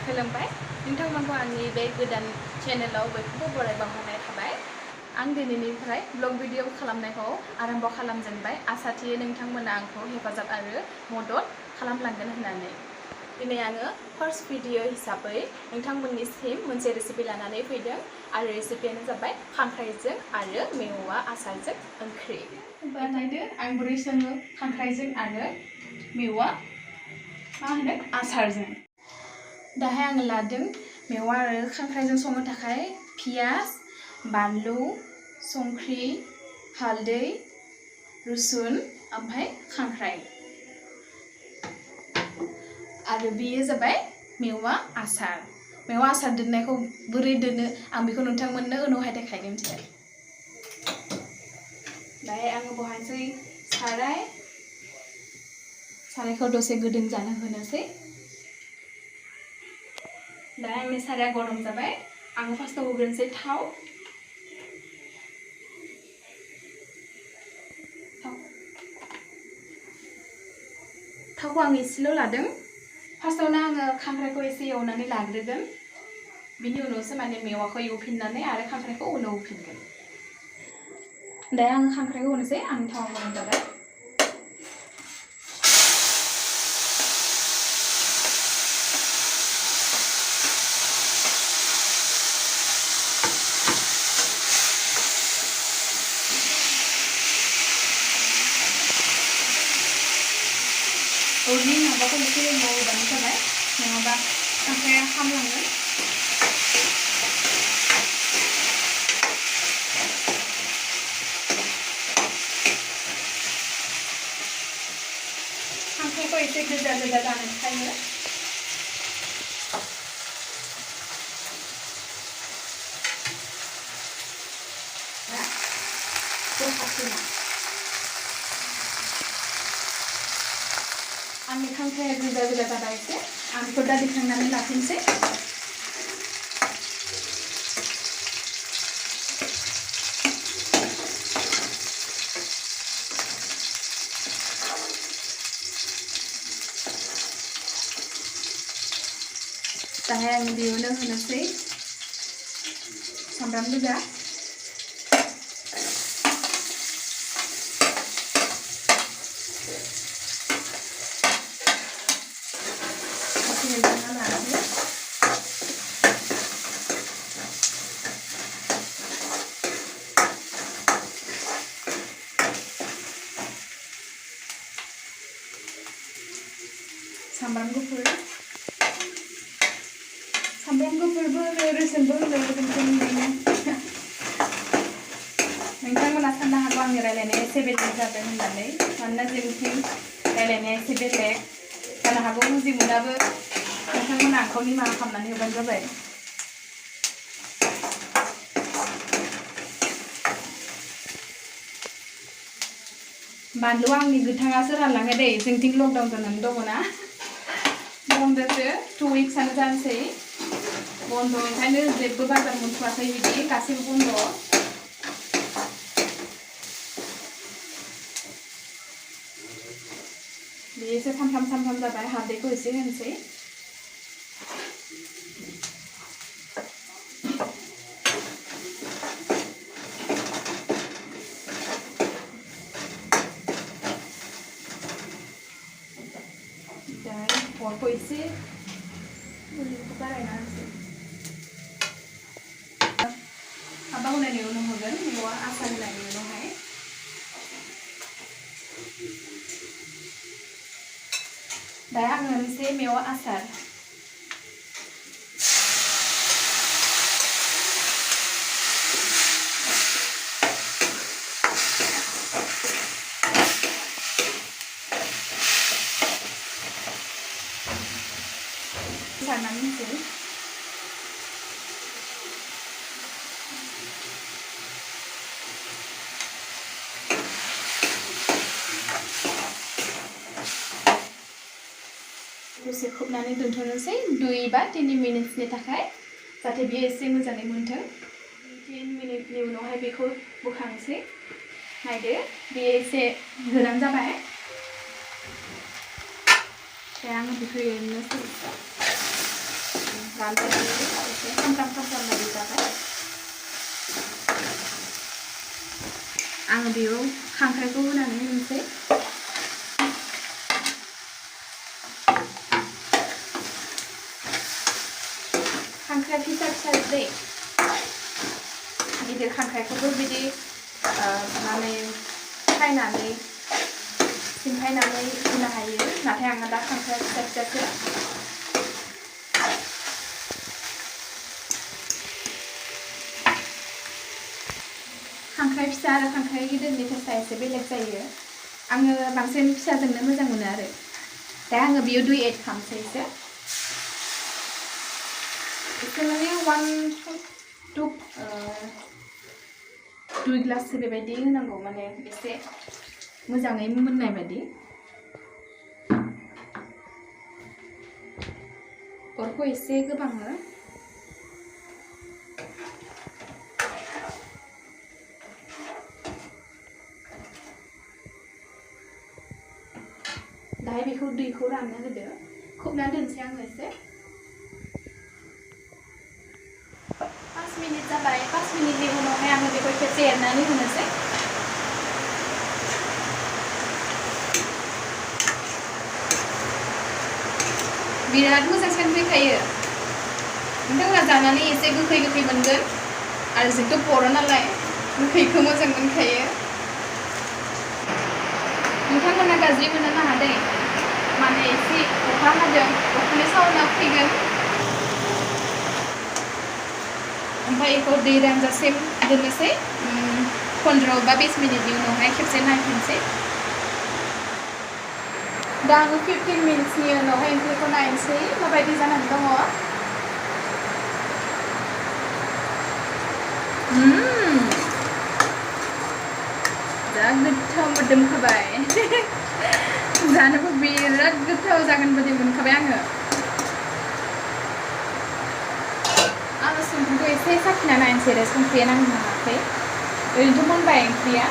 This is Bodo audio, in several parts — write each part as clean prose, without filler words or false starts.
खुलुमबाय नोंथांमोनखौ आंनि बे गोदान चेनेलाव बयखौबो बराय बावहरनाय थाबाय। आं दिनैनिफ्राय ब्लग भिडिअ खालामनायखौ आरम्भ खालामजेनबाय। आसा थियो नोंथांमोना आंखौ हेफाजाब आरो मदद खालामलांगोन होननानै। दिनै आङो फार्स्ट भिडिअ हिसाबै नोंथांमोननिसिम मोनसे रेसिपि लानानै फैदों आरो रेसिपियानो जाबाय खांख्राइजों आरो मेवा आसारजों ओंख्रि। नायदो आं बोरै सङो खांख्राइजों आरो मेवा आसारजों। दाहाय आङो लादों मेवा आरो खांख्राइजों संनो थाखाय पियाज, बानलु, संख्रि, हालदै, रुसुन ओमफ्राय खांख्राइ। आरो बेयो जाबाय मेवा आसार। मेवा आसार दोननायखौ बोरै दोनो आं बेखौ नोंथांमोननो उनावहाय देखायनोसै। दाहाय आङो बहायनोसै सारायखौ दसे गुदुं जानो होनोसै। दा आंनि साराया गरम जाबाय। आङो फार्स्टआव होग्रोनोसै थावखौ आं एसेल' लादों। फार्स्टआवनो आङो खांख्राइखौ एसे एवनानै लाग्रोगोन। बिनि उनावसो माने मेवाखौ एवफिननानै आरो खांख्राइखौ उनाव होफिनगोन। दा आं खांख्राइखौ होनोसै। आंनि थावा गरम जाबाय। अरनि माबाखौ एसे मावबानो जाबाय, नङाबा खांख्राइया खामलांगोन। खांख्राइखौ एसे गोजा गोजा जानो थाखाय आंनि खांख्राइया गोजा गोजा जाबाय एसे। आं बेखौ दा दिखांनानै लाफिनसै। दाहाय आं बेयावनो होनोसै सामब्राम गोजा, सामब्राम गुफुरबो रुसुनबो होनो जोंनिनो। नोंथांमोना साननो हागौ आंनि रायलायनाया एसे बेलेग जादों होननानै, मानोना जोंनिथिं रायलायनाया एसे बेलेग जानो हागौ। बुजि मोनाबो नोंथांमोना आंखौ निमाहा खालामनानै होबानो जाबाय। बानलुआ आंनि गोथाङासो रानलाङो दै। जोंथिं लकडाउन जानानै दङ ना, बन्दसो 2 विक्सआनो जानोसै बन्द'। ओंखायनो जेबो बाजार मोनथ'वाखै, बिदि गासैबो बन्द'। बे एसे सामफ्राम जाबाय। हालदैखौ एसे होनोसै। अरखौ एसे बारायना होनोसै। माबा होनायनि उनाव होगोन, मेवा आसार होनायनि उनावहाय। दा आङो होनोसै मेवा आसार। सारनानै होनोसै। दसे खोबनानै दोनथ'नोसै 2 बा 3 मिनिटनि थाखाय, जाहाथे बियो एसे मोजाङै मोनथों। 3 मिनिटनि उनावहाय बेखौ बोखांसै। नायदो बेयो एसे गोरान जाबाय। दा आङो बेखौ एरनोसै। माबायदि एसे खामफ्राम बायदि जाबाय आङो बेयाव खांख्राइखौ होनानै होनोसै खांख्राइ फिसा दै गिदिर खांख्राइखौबो बिदि माने सायनानै सिंखायनानै होनो हायो नाथाय आङो दा खांख्राइ फिसासो खांख्राइ फिसा आरो खांख्राइ गिदिरनि टेस्टआ एसे बेलेग जायो आङो बांसिन फिसाजोंनो मोजां मोनो आरो दा आङो बेयाव दै एड खालामसै एसे माने 2 ग्लाससो बेबायदि होनांगौ माने एसे मोजाङै मोननाय बायदि अरखौ एसे गोबाङो दाहाय बेखौ दैखौ राननो होदो खोबना दोनसै आङो एसे 5 मिनिट जाबाय 5 मिनिटनि उनावहाय आङो बेखौ खेबसे एरनानै होनोसै बिराद मोजां फैखायो नोंथांमोना जानानै एसे गोखै मोनगोन आरो जोंथ' बर' नालाय गोखैखौ मोजां मोनखायो नोंथांमोना गाज्रि मोननो नाङा दै माने एसे अखा हादों अखानि साउन्डआ फैगोन ओमफ्राय बेखौ दै रानजासिम दोननोसै 15 बा 20 मिनिटनि उनावहाय खेबसे नायफिनसै दा आङो 15 मिनिटसनि उनावहाय ओंख्रिखौ नायनोसै माबायदि जानानै दङ जा गोथाव मोदोमखाबाय जानोबो बिराद गोथाव जागोन बायदि मोनखाबाय आङो संख्रिखौ एसे साखिना नायनोसै आरो संख्रिया नाङाखै ओरैनोथ' मोनबाय ओंख्रिया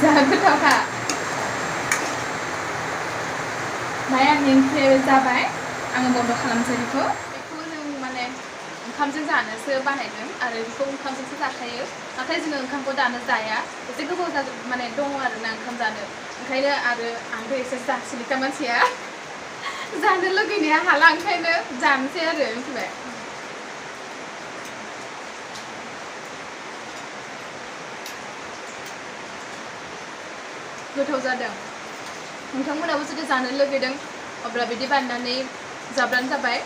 जा गोथावखा दायो आंनि ओंख्रिया जाबाय आङो बन्द खालामसै बेखौ जों माने ओंखामजों जानोसो बानायदों आरो बेखौ ओंखामजोंसो जाखायो नाथाय जोङो ओंखामखौ दानो जाया एसे गोबाव माने दङ आरोना ओंखाम जानो ओंखायनो आरो आंबो एसे जासिलिखा मानसिया जानो लुगैनाया हाला ओंखायनो जानोसै आरो मिथिबाय गोथाव जादों नोंथांमोनाबो जुदि जानो लुगैदों अब्ला बिदि बानायनानै जाब्लानो जाबाय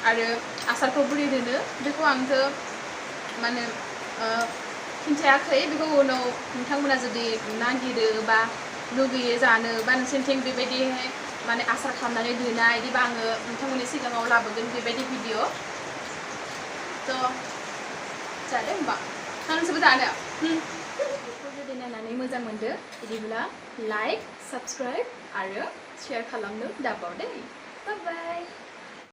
आरो आसारखौ बोरै दोनो बेखौ आंथ' माने खिन्थायाखै बेखौ उनाव नोंथांमोना जुदि नागिरो बा लुगैयो जानो बा नोंसोरनिथिं बेबायदिहाय माने आसार खालामनानै दोननाय बिदिबा आङो नोंथांमोननि सिगाङाव लाबोगोन बेबायदि भिडिअ थ' जादों होमबा नोंसोरबो जानो बेखौ जुदि नायनानै मोजां मोनदो बिदिब्ला लाइक साबस्क्राइब आरो शेयार खालामनो दाबाव दे बाय बाय